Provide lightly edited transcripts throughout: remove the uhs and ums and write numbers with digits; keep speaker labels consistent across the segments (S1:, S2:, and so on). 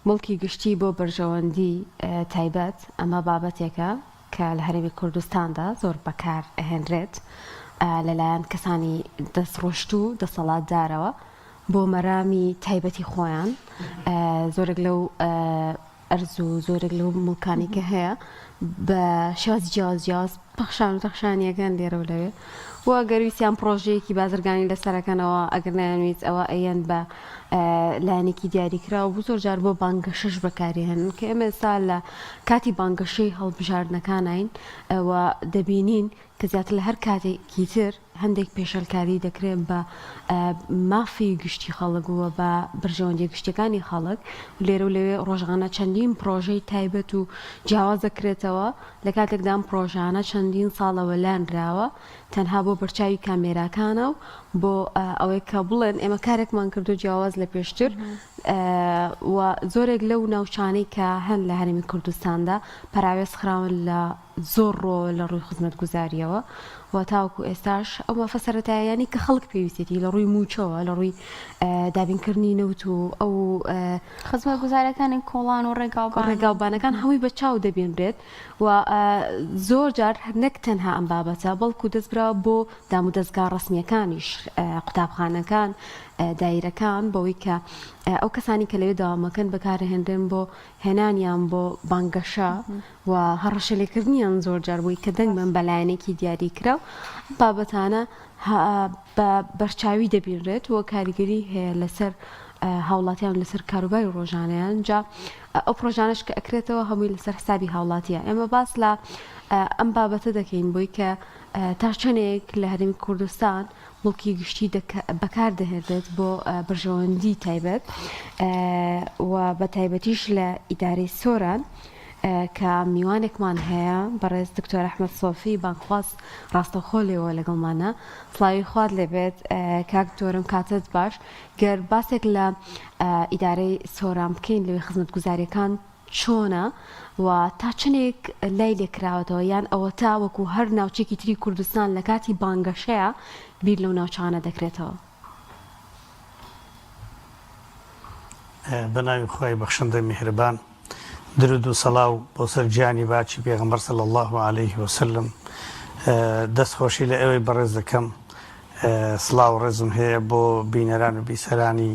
S1: موڵکی گشتی بۆ بەرژەوەندی تایبەت، ئەمە بابەتێکە کە لە هەرێمی کوردستاندا زۆر بەکار ئەهێنرێت لەلایەن کەسانی دەستڕۆشتوو و دەسەڵاتدارەوە بۆ مەرامی تایبەتی خۆیان، زۆرێک لەو ئەرز و زۆرێک لەو موڵکانەی کە هەیە بە شێوازی جیاواز جیاواز پەخشان و تەخشانیەکەن لێرە و لەوێ و ئەگەر ویستیان پڕۆژەیەکی بازرگانی لەسەرەکەنەوە ئەگەر نایانویست ئەوە ئەیەن بە لایەنێکی دیاریکراو و زۆر جار بۆ بانگەشەش بەکاریهێنن کە ئێمە ئێستا لە کاتی بانگەشەی هەڵبژاردنەکانین و دەبینین کە زیاتر لە هەر کاتێکی تر هەندێک پێشێلکاری دەکرێت بە مافی گشتی خەڵک و بە بەرژەوەندیە گشتیەکانی خەڵک لێرە و لەوێ ڕۆژانە چەندین پرۆژەی تایبەت و جیاواز دەکرێتەوە لە کاتێکدا ئەم پرۆژانە چەندین ساڵە وەلانراوە تەنها بۆ بەرچاوی کامێراکانە و بۆ ئەوەی کە بڵێن ئێمە کارێکمان کردو جیاواز لە پێشتر و زۆرێک لەو ناوچانەی کە هەن لە هەرێمی کوردستاندا پەراوێز خراون لە زۆر ڕووەوە لە ڕووی خزمەتگوزارییەوە و تاوەکو ئێستاش ئەو مافە سەرەتاییانەی کە خەڵک پێویستێتی لە ڕووی مووچەوە لە ڕووی دابینکردنی نەوت و ئەو
S2: خزمەتگوزاریەکانی کۆڵان و ڕێگاوبان
S1: ڕێگاوبانەکان هەمووی بە چاو دەبینرێت و زۆر جار نەک تەنها ئەم بابەتە بەڵکو دەستبراوە بۆ دامودەزگا ڕەسمییەکانیش قوتابخانەکان دایرەکان بەوەی کە ئەو کەسانی کە لەوێ دەوامەکەن بەکارهێنرێن بۆ هێنانیان بۆ بانگەشە و هەڕەشە لێکردنیان زۆر جار بووی کە دەنگ بن بە لایەنێکی دیاری کراو ئەم بابەتانە بە بەرچاوی دەبینرێت و کاریگەری هەیە لەسەر هاوڵاتیان لەسەر کاروباری ڕۆژانەیان جا ئەو پرۆژانش کە ئەکرێتەوە هەمووی لەسەر حسابی هاوڵاتیە ئێمە باس لە ئەم بابەتە دەکەین بۆی کە تا چەندێک لە هەرێمی کوردستان موڵکی گشتی بەکار دەهێنرێت بۆ بەرژەوەندی تایبەت و بە تایبەتیش لە ئیدارەی سۆران کە میوانێکمان هەیە بەڕێز دکتۆر ئەحمەد سۆفی بانگخواز ڕاستەوخۆ لێوە لەگەڵمانە سڵاوی خوات لێبێت کاک دکتۆرم کاتت باش گەر باسێک لە ئیدارەی سۆران بکەین لەوێ خزمەتگوزاریەکان چۆنە و تا چەنێک لای لێکراوەتەوە یان ئەوەتا وەکو هەر ناوچێکی تری کوردستان لە کاتی بانگەشەیە بیر لەو ناوچانە دەکرێتەوە؟
S3: بە ناوی خوای بەخشندەی میهرەبان درود و سەڵاو بۆ سەر گیانی باکی پێغەمبەر صلی اللە علیه وسلم دەست خۆشی لە ئێوەی بەڕێز دەکەم سڵاو و ڕێزم هەیە بۆ بینەران و بیسەرانی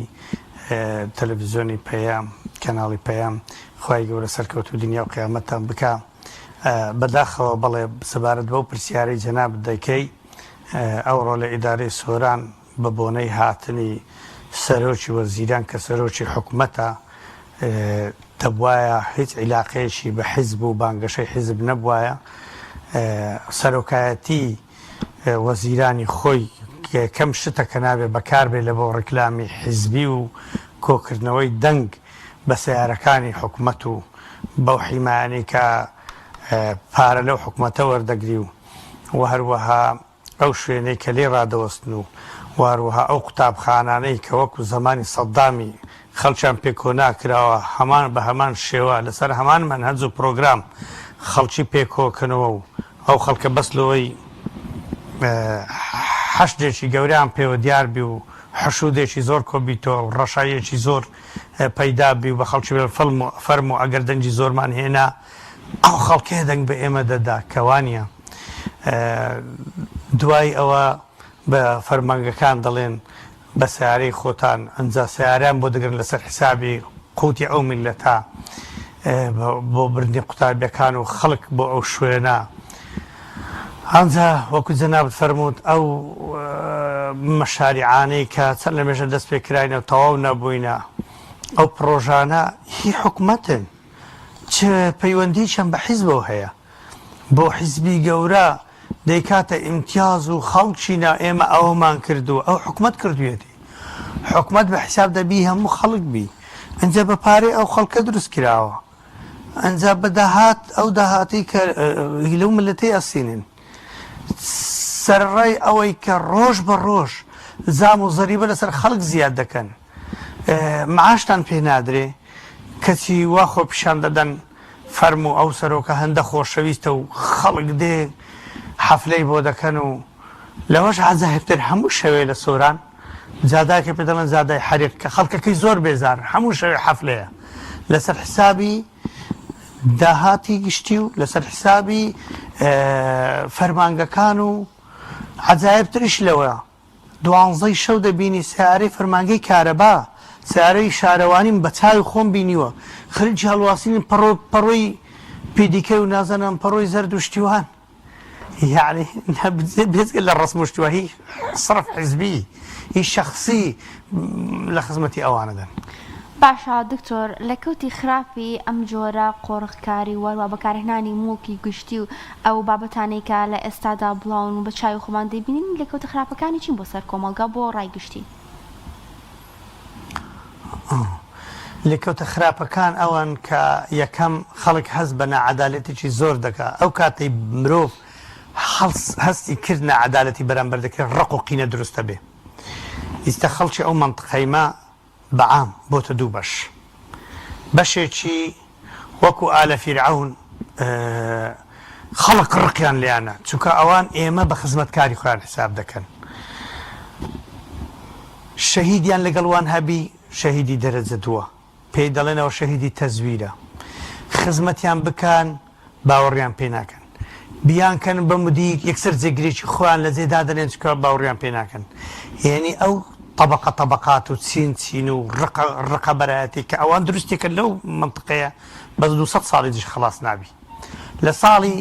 S3: تەلەفزیۆنی پەیام کەناڵی پەیام خوای گەورە سەرکەوتوو دنیا و قیامەتتان بکا بەداخەوە بەڵێ سەبارەت بەو پرسیارەی جەنابت دەکەی ئەوڕۆ لە ئیدارەی سۆران بە بۆنەی هاتنی سەرۆکی وەزیران کە سەرۆکی حکومەتە دەبوایە هیچ عیلاقەیەکی بە حیزب و بانگەشەی حیزب نەبوایە سەرۆکایەتی وەزیرانی خۆی کەم شتە کە نابێ بەکار بێ لە بۆ ڕیکلامی حیزبی و کۆکردنەوەی دەنگ بە سەیارەکانی حکومەت و بەو حیمایانەی کە پارە لەو حکومەتە وەردەگری و و هەروەها ئەو شوێنەی کە لێی ڕادەوەستن و و هەروەها ئەو قوتابخانانەی کە وەکو زەمانی سەدامی خەڵکیان پێ کۆناکراوە هەمان بە هەمان شێوە لەسەر هەمان مەنهەج و پرۆگرام خەڵکی پێ کۆکەنەوە و ئەو خەڵکە بەس لەوەی حەشدێکی گەورەیان پێوە دیار بی و حشودێکی زۆر کۆبیتەوە و ڕەشاییەکی زۆر پەیدا بی و بە خەڵکی بڵێن فەرموو ئەگەر دەنگی زۆرمان هێنا ئەو خەڵکەیە دەنگ بە ئێمە دەدا کە وانیە دوای ئەوە بە فەرمانگەکان دەڵێن بە سەیارەی خۆتان ئەنجا سەیارەیان بۆ دەگرن لەسەر حیسابی قوتی ئەو میللەتە بۆ بردنی قوتابیەکان و خەڵک بۆ ئەو شوێنە ئەنجا وەکو جەنابت فەرمووت ئەو مەشاریعانەی کە چەند لە مێژە دەست پێ کراینە و تەواو نەبووینە ئەو پڕۆژانە هی حکومەتن چ پەیوەندیشیان بە حیزبەوە هەیە بۆ حیزبی گەورە دەیکاتە ئیمتیاز و خەڵکی نا ئێمە ئەوەمان کردووە ئەو حکومەت کردویەتی حکومەت بە حیساب دەبی هەموو خەڵک بی ئینجا بە پارەی ئەو خەڵکە دروست کراوە ئینجا بە داهات ئەو داهاتی کە لەو ملەتەی ئەسینن سەرڕای ئەوەی کە ڕۆژ بە ڕۆژ زام و زەریبە لەسەر خەڵک زیاد دەکەن معاشتان پێ نادرێ کەچی وا خۆپیشان دەدەن فەرموو ئەو سەرۆکە هەندە خۆشەویستە و خەڵک دێ حەفلەی بۆ دەکەن و لەوەش عەجایبتر هەموو شەوێ لە سۆران جادایەکە پێ دەڵێن جادای حەریق کە خەڵکەکەی زۆر بێزارن هەموو شەوێ حەفلەیە. لەسەر حسابی داهاتی گشتی و لەسەر حسابی فەرمانگەکان و عەجایبتریش لەوە دوانزەی شەو دەبینی سەیارەی فەرمانگەی کارەبا، سەیارەی شارەوانیم بە چاوی خۆم بینیوە، خەریکی هەڵواسینی پەڕۆ پەڕۆی پیدیکەی و نازانم پەڕۆی زەرد و شتی وان. یەعنی بێجگە لە ڕەسم و شتی وا هی سڕف حیزبی، هی شەخسی لە خزمەتی ئەوانەدەن.
S2: باشە دکتۆر لەکەوتی خراپی ئەم جۆرە قۆرخکاری و هەروا بەکارهێنانی موڵکی گشتی و ئەو بابەتانەی کە لە ئێستادا بڵاون و بە چاوی خۆمان دەیبینین لێکەوتە خراپەکانی چین بۆ سەر کۆمەڵگا بۆ ڕای گشتی؟
S3: لێکەوتە خراپەکان ئەوەن کە یەکەم خەڵک هەست بە ناعەدالەتێکی زۆر دەکا ئەو کاتەی مرۆڤ هەستی کرد ناعەدالەتی بەرامبەر دەکرێت ڕق و قینە دروست دەبێ ئیستە خەڵکی ئەو مەنتقەیمە بە عام بۆتە دوو بەش بەشێکی وەکو ئالە فیرعەون خەڵک ڕقیان لێیانە چونکە ئەوان ئێمە بە خزمەتکاری خۆیان حساب دەکەن شەهیدیان لەگەڵ وان هەبی شەهیدی دەرەجە دووە پێی دەڵێنەوە شەهیدی تەزویرە خزمەتیان بکەن باوەڕیان پێ ناکەن بیانکەن بە مدیر یەکسەر جێگرێکی خۆیان لە جێ دادەنێن چونکە باوەڕیان پێ ناکەن یعنی ئەو تەبەقە تەبەقات و چین چین و ڕقە ڕقەبەرایەتی کە ئەوان دروستی کرد لەو منطقەیە بەس 200 ساڵی دیش خلاص نابی لە ساڵی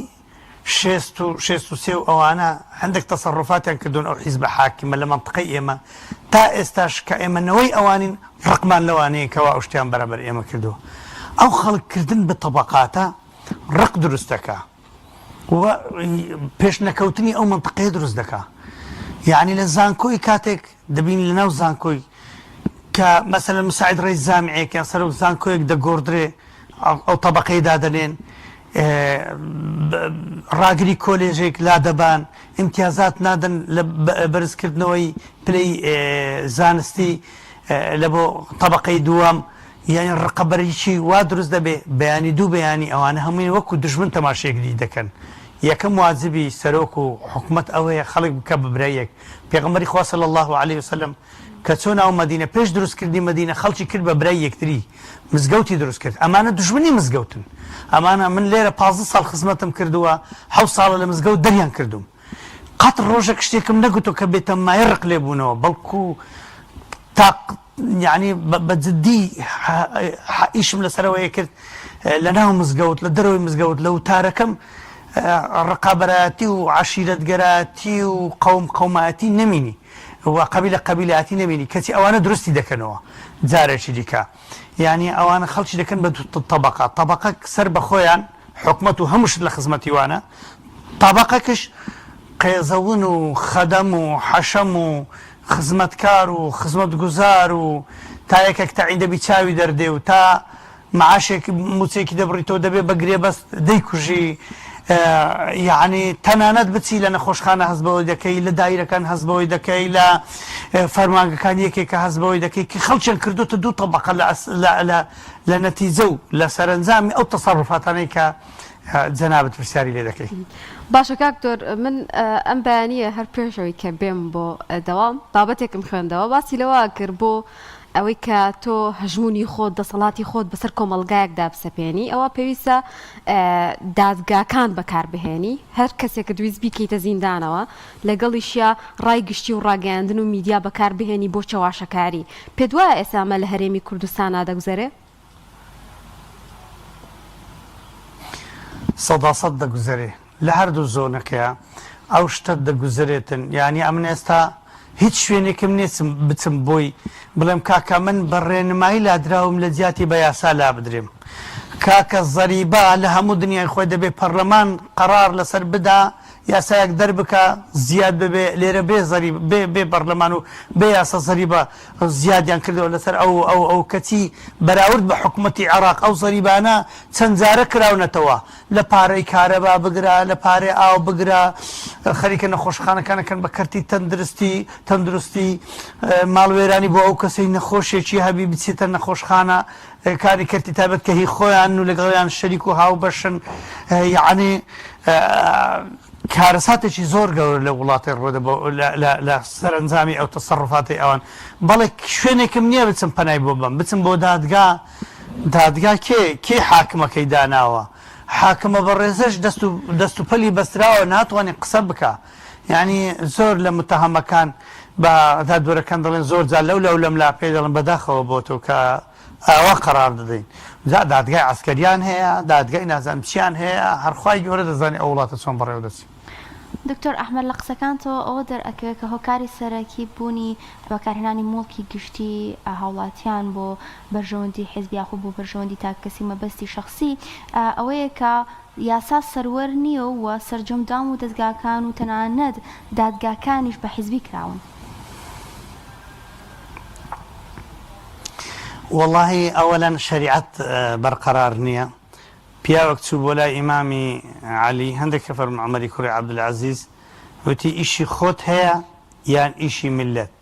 S3: شێست و 63 و ئەوانە هەندێک تەسەڕوفاتیان کردوون ئەو حیزبە حاکمە لە مەنتقەی ئێمە تا ئێستاش کە ئێمە نەوەی ئەوانین ڕقمان لەوانەیە کەوا ئەو شتیان بەرامبەر ئێمە کردووە ئەو خەڵک کردن بە تەبەقاتە ڕق دروست دەکا و پێشنەکەوتنی ئەو مەنتقەیە دروست دەکا یعنی لە زانکۆی کاتێک دەبین لە ناو زانکۆی کە مەسەلەن مساعد ڕەئیس جامیعێک یان سەرۆک زانکۆیەک دەگۆڕدرێ ئەو تەبەقەی دادەنێن ڕاگری کۆلێژێک لادەبان ئیمتیازات نادەن لە بەرزکردنەوەی پلەی زانستی لە بۆ تەبەقەی دووەم یانی ڕقەبەریی وا دروست دەبێ بەیانی دوو بەیانی ئەوانە هەمووی وەکو دوژمن تەماشەیەکدی دەکەن یەکەم واجبی سەرۆک و حکومەت ئەوەیە خەڵک بکە بە برای یەک پێغەمبەری خوا صلی اللە علیە وسلم کە چۆ ناو مەدینە پێش دروست کردنی مەدینە خەڵکی کرد بە برای یەکتری مزگەوتی دروست کرد ئەمانە دوژمنی مزگەوتن ئەمانە من لێرە 15 ساڵ خزمەتم کردووە حەوت ساڵە لە مزگەوت دەریان کردوم قەت ڕۆژێک شتێکم نەگوتوە کە بێتە مایە ڕق لێبوونەوە بەڵکو تاق یعنی بە جدی ئیشم لەسەرەوەیە کرد لە ناو مزگەوت لە دەرەوەی مزگەوت لە وتارەکەم ڕقابەرایەتی و عەشیرەتگەرایەتی و قەوم قەومایەتی نەمینی و قەبیلە قەبیلایەتی نەمینی کەچی ئەوانە دروستی دەکەنەوە جارێکی دیکە یعنی ئەوانە خەڵکی دەکەن بە تەبەقە تەبەقە سەر بە خۆیان حکومەت و هەموو شت لە خزمەتی وانە تەبەقەکش قێزەون و خەدەم و حەشەم و خزمەتکار و خزمەتگوزار و تا یەکێک تەعین دەبی چاوی دەردێ و تا معاشێک موچەیەکی دەبڕیتەوە دەبێ بە گرێبەست دەیکوژی یەعنی تەنانەت بچی لە نەخۆشخانە هەست بەوەی دەکەی لە دایرەکان هەست بەوەی دەکەی لە فەرمانگەکان یەکێکە هەست بەوەی دەکەی کە خەڵکیان کردوتە دوو تەبەقە لە لە لە نەتیجە و لە سەرەنجامی ئەو تەسەڕوفاتانەی کە جەنابت پرسیاری لێ دەکەی.
S1: باشە کاک دکتۆر من ئەم بەیانییە هەر پێش ئەوەی کە بێم بۆ دەوام بابەتێکم خوێندەوە باسی لەوە کرد بۆ ئەوەی کە تۆ هەژموونی خۆت دەسەڵاتی خۆت بەسەر کۆمەڵگایەکدا بسەپێنی ئەوە پێویستە دادگاکان بەکاربهێنی هەر کەسێکت ویست بیکەیتە زیندانەوە لەگەڵیشیا ڕای گشتی و ڕاگەیاندن و میدیا بەکاربهێنی بۆ چەواشەکاری پێت وایە ئێستا ئەمە لە هەرێمی کوردستانا دەگوزەرێ؟
S3: سەداسەد دەگوزەرێ لە هەردوو زۆنەکەیا ئەو شتە دەگوزەرێتن یانی ئەمن ئێستا هیچ شوێنێکم نیە بچم بۆی بڵێم کاکە من بە ڕێنمایی لادراوم لە جیاتی بە یاسا لابدرێم کاکە زەریبە لە هەموو دنیای خۆی دەبێ پەرلەمان قەرار لەسەر بدا یاسایەک دەربکا زیاد ببێ لێرە بێ زەریب بێ بێ پەرلەمان و بێ یاسا زەریبە زیادیان کردەوە لەسەر ئەو ئەو ئەو کەچی بەراورد بە حکومەتی عێراق ئەو زەریبانە چەند جارە کراونەتەوە لە پارەی کارەبا بگرە لە پارەی ئاو بگرە خەریکە نەخۆشخانەکان ئەکەن بە کەرتی تەندرستی تەندروستی ماڵوێرانی بۆ ئەو کەسەی نەخۆشێکی هەبی بچێتە نەخۆشخانە کاری کەرتی تایبەت کە هی خۆیانن و لەگەڵیان شەریک و هاوبەشن یەعنی کارەساتێکی زۆر گەورە لە وڵاتی ڕوودە لە سەرەنجامی ئەو تەسەڕوفاتی ئەوان بەڵێ شوێنێکم نییە بچم پەنای بۆ بم بچم بۆ دادگا. دادگا کێ کێ حاکمەکەی داناوە؟ حاکمە بەڕێزەش دەست و دەست و پەلی بەستراوە ناتوانێ قسە بکا یانی زۆر لە متهەمەکان بە دادوەرەکان دەڵێن زۆر جار لەو لاو لەم لا پێی دەڵێن بەداخەوە بۆ تۆ کە ئاوا قەرار دەدەین جا دادگای عەسکەریان هەیە دادگای نازانم چیان هەیە هەر خوای گەورە دەزانێ ئەو وڵاتە چۆن بەڕێوە دەچێ.
S2: دکتۆر ئەحمەد لە قسەکانتەوە ئەوە دەرئەکەوێت کە هۆکاری سەرەکی بوونی بەکارهێنانی موڵکی گشتی هاوڵاتیان بۆ بەرژەوەندی حیزب یاخود بۆ بەرژەوەندی تاکەکەسی و مەبەستی شەخسی ئەوەیە کە یاسا سەروەر نییە و سەرجەم دام و دەزگاکان و تەنانەت دادگاکانیش بە حیزبی کراون.
S3: وەڵاهی ئەوەلەن شەریعەت بەرقەرار نییە پیاوێک چوو بۆ لای ئیمامی عەلی، هەندێک کە فەرموون عومەری کوڕی عەبدولعەزیز، وتی ئیشی خۆت هەیە یان ئیشی میللەت؟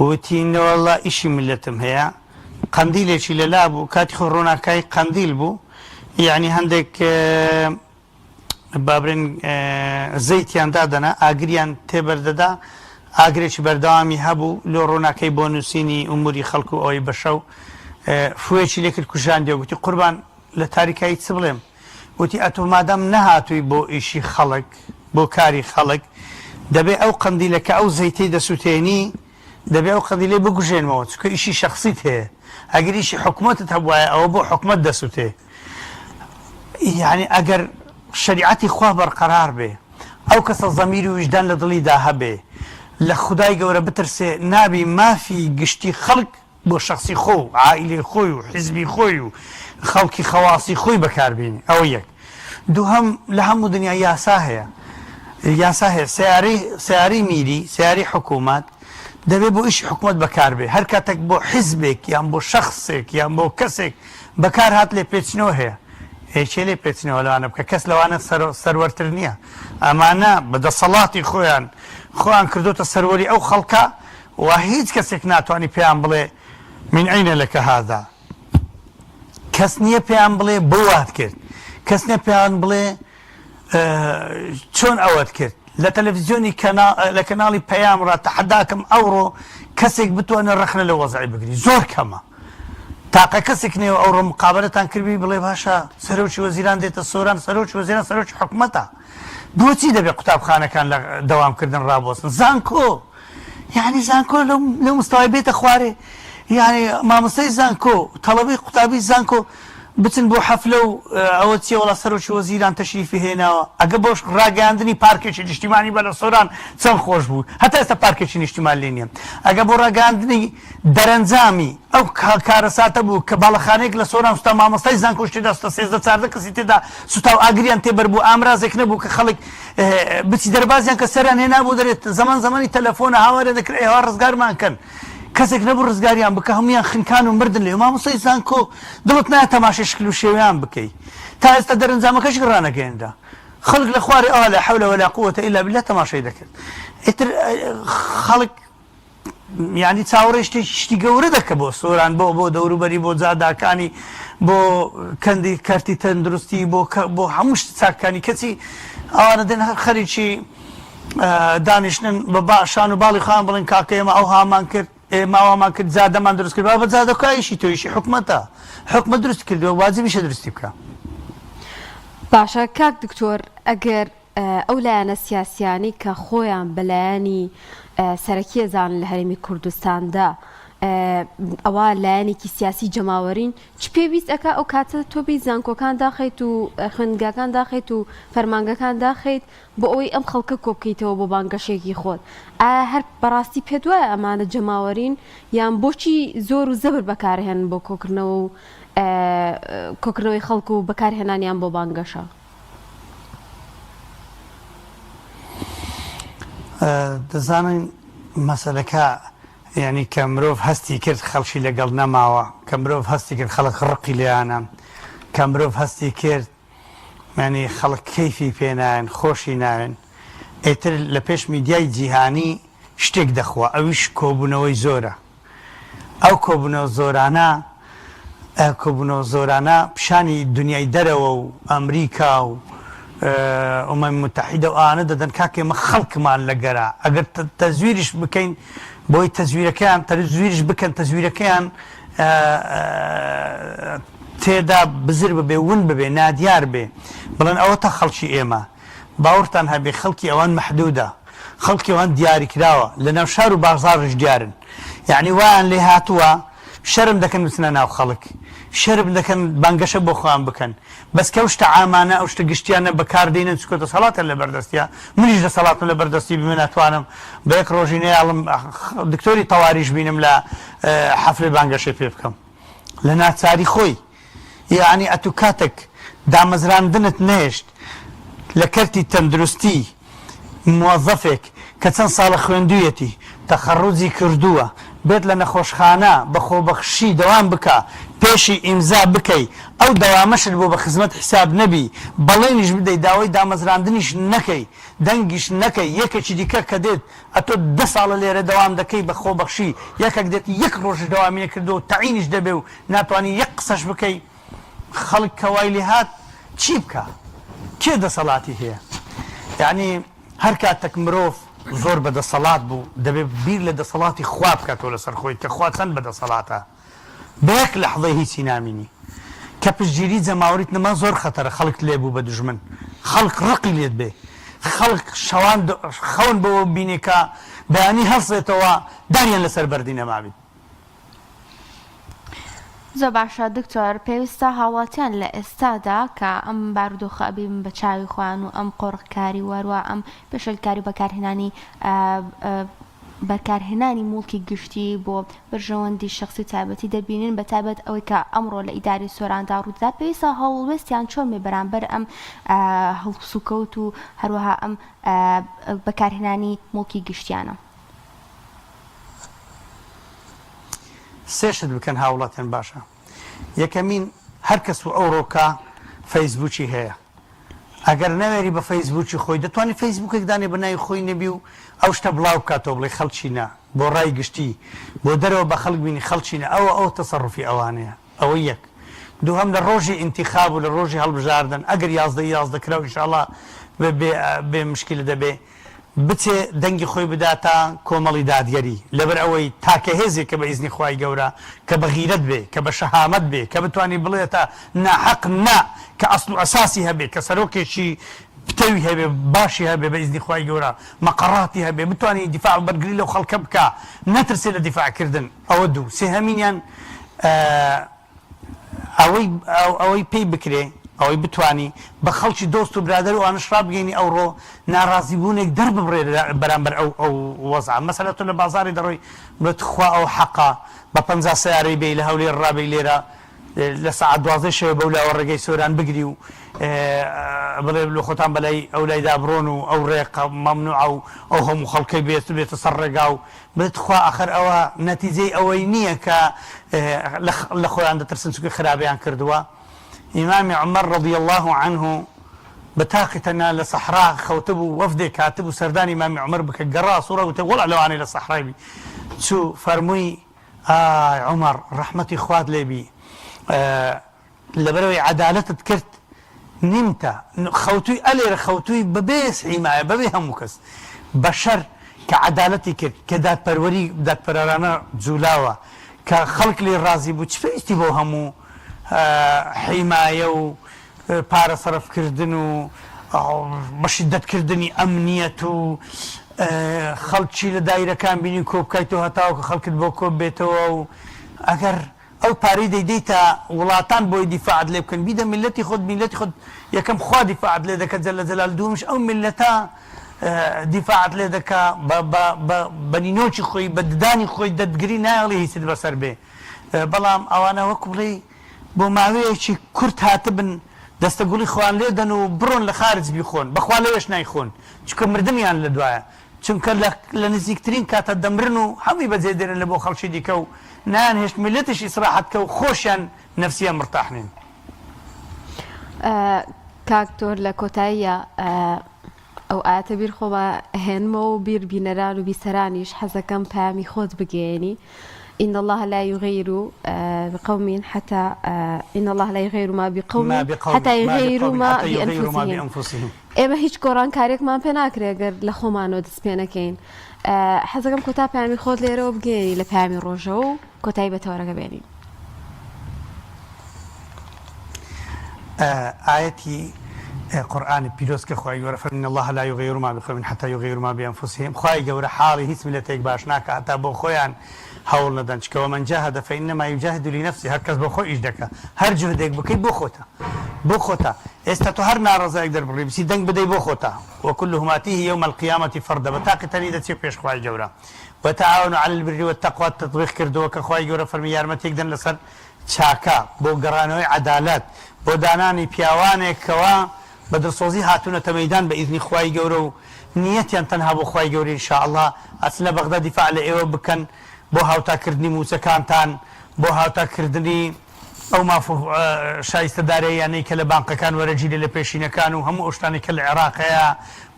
S3: وتی نەوەڵڵا ئیشی میللەتم هەیە، قەندیلێکی لە لا بوو، کاتی خۆی ڕووناکایی قەندیل بوو، یەعنی هەندێک با بڵێین زەیتیان دادەنا، ئاگریان تێبەردەدا، ئاگرێکی بەردەوامی هەبوو لۆ ڕووناکەی بۆ نووسینی ئوموری خەڵک و ئەوەی بە شەو فووێکی لێ کرد کوژاندیەوە، گوتی قوربان لە تاریکایی چ بڵێم؟ وتی ئەتۆ مادام نەهاتووی بۆ ئیشی خەڵک، بۆ کاری خەڵک، دەبێ ئەو قەندیلە کە ئەو زەیتەی دەسووتێنی، دەبێ ئەو قەندیلەی بکوژێنمەوە، چونکە ئیشی شەخسیت هەیە، ئەگەر ئیشی حکومەتت هەبوایە ئەوە بۆ حکومەت دەسووتێ. یانی ئەگەر شەریعەتی خوا بەرقەرار بێ، ئەو کەسە زەمیر و ویژدان لە دڵیدا هەبێ، لە خودای گەورە بترسێ، نابی مافی گشتی خەڵک بۆ شەخسی خۆ و عائیلەی خۆی و حیزبی خۆی و خەڵکی خەواسی خۆی بەکار بێنی. ئەوە یەک. دووهەم لە هەموو دنیا یاسا هەیە. یاسا هەیە. سەیارەی سەیارەی میری، سەیارەی حکوومەت دەبێ بۆ ئیشی حکوومەت بەکار بێ. هەر کاتێک بۆ حیزبێک یان بۆ شەخسێک یان بۆ کەسێک بەکار هات لێپێچینەوە هەیە. ئێ کێ لێپێچینەوە لەوانە بکا؟ کەس لەوانە سەروەرتر نییە. ئەمانە بە دەسەڵاتی خۆیان خۆیان کردۆتە سەروەری ئەو خەڵکە و هیچ کەسێک ناتوانی پێیان بڵێ من این لک هذا کەس نییە پێیان بڵێ بۆ وات کرد کەس نییە پێیان بڵێ چۆن ئەوەت کرد لە تەلەڤزیۆنی لە کەناڵی پەیام ڕا تەحەداکەم ئەوڕۆ کەسێک بتوانێت ڕەخنە لە وەزعی بگری زۆر کەمە تاقە کەسێک نێوە ئەوڕۆ مقابلەتان کردبی بڵێ باشە سەرۆکی وەزیران دێتە سۆران سەرۆکی وەزیران سەرۆکی حکومەتە بۆچی دەبێت قوتابخانەکان لە دەوامکردن ڕابوەستن زانکۆ یانی زانکۆ لەو لەو مستەوای بێتە خوارێ یانی مامۆستای زانکۆ تەڵەبەی قوتابی زانکۆ بچن بۆ حەفلە و ئەوە چیە وەڵا سەرۆکی وەزیران تەشریفی هێناوە ئەگە بۆش ڕاگەیاندنی پارکێکی نیشتیمانی بە لە سۆران چەند خۆش بوو هەتا ئێستا پارکێکی نیشتیمان لێ نییە ئەگە بۆ ڕاگەیاندنی دەرەنجامی ئەو کارەساتە بوو کە باڵەخانەیەک لە سۆران سوتا مامۆستای زانکۆش تێدا سوتا 13 14 کەسی تێدا سوتا و ئاگریان تێبەر بوو ئامرازێک نەبوو کە خەڵک بچی دەربازیان کە سەریان هێنابوو دەرێت زەمان زەمانی تەلەفۆنە هاواریان دەکرد ئەی هاوار ڕزگارمان کەن کەسێک نەبوو ڕزگاریان بکە هەموویان خنکان و مردن لێ مامۆستای زانکۆ دڵت نایە تەماشای شکل و شێوەیان بکەی تا ئێستا دەرەنجامەکەشی ڕانەگەیەنرا خەڵک لە خوارێ ئەوها لا حول ولا قوة الا بالله تەماشای دەکرد ئیتر خەڵک یانی چاوەڕێی شتێکی شتی گەورە دەکە بۆ سۆران بۆ بۆ دەوروبەری بۆ جاداکانی بۆ کەندی کەرتی تەندروستی بۆ بۆ هەموو شت چاکانی کەچی ئەوانە دێن هەر خەریکی دانیشتن بە باشان و باڵی خۆیان بڵێن کاکە ئێمە ئەو هامان کرد ئێمە ئەومان کرد جادەمان دروست کرد بابە جادەکە ئیشی تۆ ئیشی حکومەتە حکومەت دروست کردووە واجبیشە دروستی بکە.
S1: باشە کاک دکتۆر ئەگەر ئەو لایەنە سیاسیانەی کە خۆیان بە لایەنی سەرەکی ئەزانن لە هەرێمی کوردستاندا ئەوا لایەنێکی سیاسی جەماوەرین چ پێویست ئەکا ئەو کاتە تۆ بێی زانکۆکان داخەیت و خوێندگاکان داخەیت و فەرمانگەکان داخەیت بۆ ئەوەی ئەم خەڵکە کۆبکەیتەوە بۆ بانگەشەیەکی خۆت ئایا هەر بەڕاستی پێت وایە ئەمانە جەماوەرین یان بۆچی زۆر و زەبر بەکارهێنن بۆ کۆکردنەوە و کۆکردنەوەی خەڵک و بەکارهێنانیان بۆ بانگەشە؟
S3: دەزانین مەسەلەکە یعنی کە مرۆڤ هەستی کرد خەڵکی لەگەڵ نەماوە کە مرۆڤ هەستی کرد خەڵک ڕقی لێیانە کە مرۆڤ هەستی کرد ینی خەڵک کەیفی پێنایەن خۆشی ناوێن ئیتر لە پێش میدیای جیهانی شتێک دەخوا ئەویش کۆبوونەوەی زۆرە ئەو کۆبوونەوە زۆرانە کۆبوونەوە زۆرانە پیشانی دنیای دەرەوە و ئەمریکا و ئومەمی موتەحیدە و ئەوانە دەدەن کاکە ئێمە خەڵکمان لەگەرە ئەگەر تەزویریش بکەین بۆی تەزویرەکەیان تەزویریش بکەن تەزویرەکەیان. تێدا بزر ببێ ون ببێ نادیار بێ بڵێن ئەوەتا خەڵکی ئێمە باوەڕتان هەبێ خەڵکی ئەوان مەحدودە خەڵکی ئەوان دیاریکراوە لەناو شار و بازاڕیش دیارن یەعنی وایان لێ هاتووە شەرم دەکەن بچنە ناو خەڵک شەرم دەکەن بانگەشە بۆ خۆیان بکەن بەس کە ئەو شتە عامانە ئەو شتە گشتیانە بەکار دێنن چونکە دەسەڵاتیان لەبەر دەستیە منیش دەسەڵاتم لەبەر دەستی بی من ئەتوانم بە یەک ڕۆژی نەیاڵم دکتۆری تەواریش بینم لە حەفلەی بانگەشەی پێ بکەم لە ناچاری خۆی یەعنی ئەتوو کاتێک دامەزراندنت نەهێشت لە کەرتی تەندروستی موەزەفێک کە چەند ساڵە خوێندوویەتی تەخەڕوجی کردووە بێت لە نەخۆشخانە بە خۆبەخشی دەوام بکا پێشی ئیمزا بکەی ئەو دەوامەشت بۆ بە خزمەت حیساب نەبی بەڵێنیش بدەی داوای دامەزراندنیش نەکەی دەنگیش نەکەی یەکێکی دیکە کە دێت ئەتۆ دە ساڵە لێرە دەوام دەکەی بە خۆبەخشی یەکەک دێت یەک ڕۆژیش دەوامی نەکردووە و تەعینیش دەبێ و ناتوانی یەک قسەش بکەی خەڵک کە وای لێهات چی بکا کێ دەسەڵاتی هەیە یانی هەر کاتەک مرۆڤ زۆر بە دەسەڵات بوو دەبێ بیر لە دەسەڵاتی خوا بکاتەوە لەسەر خۆی کە خوا چەند بە دەسەڵاتە بە یەک لەحزەی هیچی نامینی کە پشتگیری جەماوەریت نەما زۆر خەتەرە خەڵکت لێ بوو بە دوژمن خەڵک ڕقی لێت بێ خەڵک شەوان خەون بەوە بینێ کە بەیانی هەڵسێتەوە داریان لەسەر بەردی نەمابیت.
S2: زۆر باشە دکتۆر پێویستە هاوڵاتیان لە ئێستادا کە ئەم بارودۆخە ئەبینن بە چاوی خۆیان و ئەم قۆرخکاری و هەروا ئەم پێشێلکاری و بەکارهێنانی بەکارهێنانی موڵکی گشتی بۆ بەرژەوەندی شەخسی و تایبەتی دەبینن بە تایبەت ئەوەی کە ئەمڕۆ لە ئیدارەی سۆراندا ڕوودەدات پێویستە هەڵوێستیان چۆن بێ بەرامبەر ئەم هەڵسوکەوت و هەروەها ئەم بەکارهێنانی موڵکی گشتیانە.
S3: سێ شت بکەن هاوڵاتیان باشە یەکەمین هەر کەس و ئەوڕۆکە فەیسبووکی هەیە ئەگەر نەوێری بە فەیسبووکی خۆی دەتوانانی فەیسبووکێک دانێ بە ناوی خۆی نەبی و ئەو شتە بڵاو بکاتەوە بڵێ خەڵکینە بۆ ڕای گشتی بۆ دەرەوە بە خەڵک بینی خەڵکینە ئەوە ئەو تەسەڕوفی ئەوانەیە ئەوە یەک دووهەم لە ڕۆژی ئینتیخاب و لە ڕۆژی هەڵبژاردن ئەگەر یازدەی 11 کرا و ئینشاڵڵا بێ بێ مشکلە دەبێ بچێ دەنگی خۆی بداتە کۆمەڵی دادگەری، لەبەر ئەوەی تاکە هێزێکە بە ئیزنی خوای گەورە کە بە غیرەت بێ، کە بە شەهامەت بێ، کە بتوانی بڵێتە ناحەق نا، کە ئەسڵ و ئەساسی هەبێ، کە سەرۆکێکی پتەوی هەبێ، باشی هەبێ بە ئیزنی خوای گەورە، مەقەڕاتی هەبێ، بتوانی دیفاع و بەرگری لەو خەڵکە بکا، نەترسێ لە دیفاع کردن، ئەوە دوو. سێهەمینیان ئەوەی ئەوەی پێی بکرێ ئەوەی بتوانی بە خەڵکی دۆست و برادەر و ئەوانەش ڕابگەینی ئەوڕۆ ناڕازیبوونێک دەرببڕێ بەرامبەر ئەو ئەو وەزعە مەسەلە تۆ لە بازاڕی دەڕۆی بڵێ تخوا ئەو حەقە بە 50 سەیارەی بێی لە هەولێر ڕابێی لێرە لە سەعات دوازدەی شەوێ بەولاوە ڕێگەی سۆران بگری و بڵێ لۆ خۆتان بەلای ئەولایدا بڕۆن و ئەو ڕێقە مەمنوعە و ئەو هەموو خەڵکەی بێت بێتە سەر ڕێگا و بڵێ تخوا ئاخر ئەوە نەتیجەی ئەوەی نییە کە لە خۆیان دەترسن چونکە خراپیان کردووە ئیمامی عومەر رضی اللە عنه بە تاقی تەنها لە سەحرا خەوتبوو وەفدێک هاتبوو سەردانی ئیمامی عومەر بکە گەڕا سوڕا وتی وەڵا لەوانەیە لە سەحرای بی چوو فەرمووی ئای عومەر ڕەحمەتی خوات لێ بی لەبەرئەوەی عەدالەتت کرد نیمتە خەوتوی ئەلێرە خەوتوی بەبێ حیمایە بەبێ هەموو کەس بەشەر کە عەدالەتی کرد کە دادپەروەری دادپەرەرانە جولاوە کە خەڵک لێی ڕازی بوو چ پێویستی بەو هەموو حیمایە و پارە سەرف کردن و بە شیدەت کردنی ئەمنیەت و خەڵکی لە دایرەکان بینی کۆبکایتەوە هەتاوەکو خەڵکت بۆ کۆبێتەوە و ئەگەر ئەو پارەی دەیدەیتە وڵاتان بۆی دیفاعت لێ بکەن بیدە میللەتی خۆت میللەتی خۆت یەکەم خوا دیفاعت لێ دەکە جل جلال دووەمیش ئەو میللەتە دیفاعت لێ دەکا بە بە بە بە نینۆکی خۆی بە ددانی خۆی دەتگری نایەڵی هیچت بەسەر بێ بەڵام ئەوانە وەکو بڵێی بۆ ماوەیەکی کورت هاتبن دەستە گوڵی خۆیان لێ دەن و بڕۆن لە خارج بیخۆن بەخوا لەوێش نایخۆن چونکە مردنیان لە دوایە چونکە لە لە نزیکترین کاتا دەمرن و هەمووی بەجێ دێرن لە بۆ خەڵکی دیکە و نایان هێشت میللەتیش ئیسراحەت کە و خۆشیان نەفسیان مرتاح نین.
S1: کاک تۆر لە کۆتاییا ئەو ئایەتە بیر خۆما هێنمەوە و بیر بینەران و بیسەرانیش حەزەکەم پەیامی خۆت بگەیەنی ان اللە لا یغیر بقوم حتی ان اللە لا یغیر ما بقوم حتی یغیروا ما بانفسهم ئێمە هیچ گۆڕانکاریەکمان پێ ناکرێ گەر لە خۆمانەوە دەست پێ نەکەین حەزەکەم کۆتا پەیامی خۆت لێرەوە بگەیەنی لە پەیامی ڕۆژەوە و کۆتایی بە تەوەرەکە بێنین.
S3: ئایەتی قورئانی پیرۆز کە خوای گەورە فەرمی ان اللە لا یغیر ما بقوم حتی یغیروا ما بانفسهم خوای گەورە حاڵی هیچ میللەتێک باش ناکا هەتا بۆ خۆیان هەوڵ نەدەن چکە ومن جاهد فانما یجاهد لنفسه هەر کەس بۆ خۆی ئیش دەکا هەر جوهدێک بکەی بۆ خۆتە بۆ خۆتە ئێستا تۆ هەر ناڕەزایەک دەربڕی بچی دەنگ بدەی بۆ خۆتە وکلهم آتیه یوم القیامە فردا بە تاقی تەنی دەچێ پێش خوای گەورە وتعاونوا علی البر والتقوی تطبیق کردووە کە خوای گەورە فەرمی یارمەتیەک دەن لەسەر چاکە، بۆ گەڕانەوەی عەدالەت، بۆ دانانی پیاوانێک کەوا بە دڵسۆزی هاتوونەتە مەیدان بە ئیزنی خوای گەورە و نیەتیان تەنها بۆ خوای گەورەیە ان شاء اللە ئەچنە بەغدا دیفاع لە ئێوە بکەن بۆ هاوتا کردنی مووچەکانتان بۆ هاوتا کردنی ئەو ماف و شایستە داراییانەی کە لە بانقەکان وەرەگیرێ لە پێشینەکان و هەموو ئەو شتانەی کە لە عێراق هەیە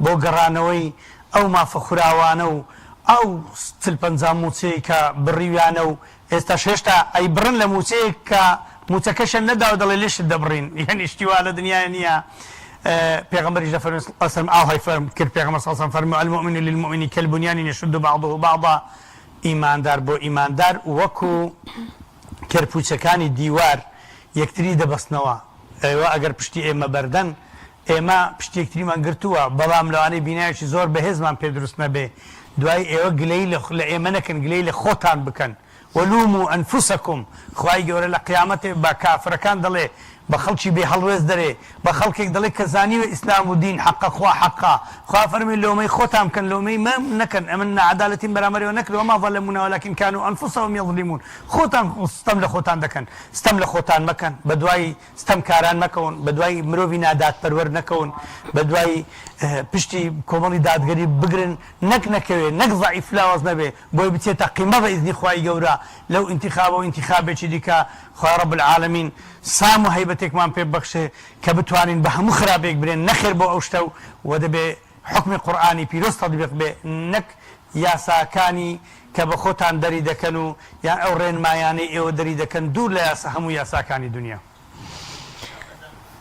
S3: بۆ گەڕانەوەی ئەو مافە خوراوانە و ئەو 40 50 مووچەی کە بڕیویانە و ئێستاش هێشتا ئەیبڕن لە مووچەیەک کە مووچەکەشیان نەداوە دەڵێ لێشت دەبڕین یانی شتی وا لە دنیایا نییە پێغەمبەریش دەفەرمێ صلی اللە علیە وسلم ئاوهای فەرم کرد پێغەمبەر صلی اللە علیە وسلم فەرمووی المؤمن للمؤمن کالبنیان یشد بعضه بعضا ئیماندار بۆ ئیماندار وەکو کەرپوچەکانی دیوار یەکتری دەبەستنەوە ئێوە ئەگەر پشتی ئێمە بەردەن ئێمە پشتی یەکتریمان گرتووە، بەڵام لەوانەیە بینایەکی زۆر بەهێزمان پێ دروست نەبێ، دوایی ئێوە گلەیی لە ئێمە نەکەن، گلەیی لە خۆتان بکەن، ولوموا انفسکم، خوای گەورە لە قیامەتێ بە کافرەکان دەڵێ، بە خەڵکی بێ هەڵوێست دەرێ، بە خەڵکێک دەڵێ کە زانیوە ئیسلام و دین حەقە خوا حەقە، خوا فەرمی لۆمەی خۆتان بکەن لۆمەی مە نەکەن، ئەمن ناعەدالەتیم بەرامبەر ئێوە نەکردوە، وما ظلمونا ولکن کانوا انفسهم یظلمون، خۆتان ستەم لە خۆتان دەکەن، ستەم لە خۆتان مەکەن، بەدوای ستەمکاران مەکەون، بەدوای مرۆڤی نادادپەروەر نەکەون، بەدوای پشتی کۆمەڵی دادگەری بگرن، نەک نەکەوێ، نەک زەعیف لاواز نەبێ، بۆی بچێتە قیمە بە ئیزنی خوای گەورە لەو ئینتیخابە و ئینتیخابێکی دیکە، خوای رب العالمین سام و هەیبەتێکمان پێ ببەخشێ کە بتوانین بە هەموو خراپێک برێن نەخێر بۆ ئەو شتە و دەبێ حوکمی قورئانی پیرۆز تەتبیق بێ نەک یاساکانی کە بە خۆتان دەری دەکەن و یان ئەو ڕێنمایانەی ئێوە دەری دەکەن دوور لە یاسا هەموو یاساکانی دونیا.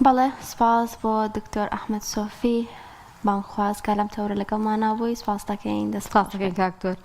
S2: بەڵێ سوپاس بۆ دکتۆر ئەحمەد سۆفی بانگخواز کە لەم تەورە لەگەڵمانا بووی سوپاست دەکەین دەست
S1: سوپاست
S2: خۆش
S1: دەکەین
S2: بێت.
S1: کاک دکتۆر.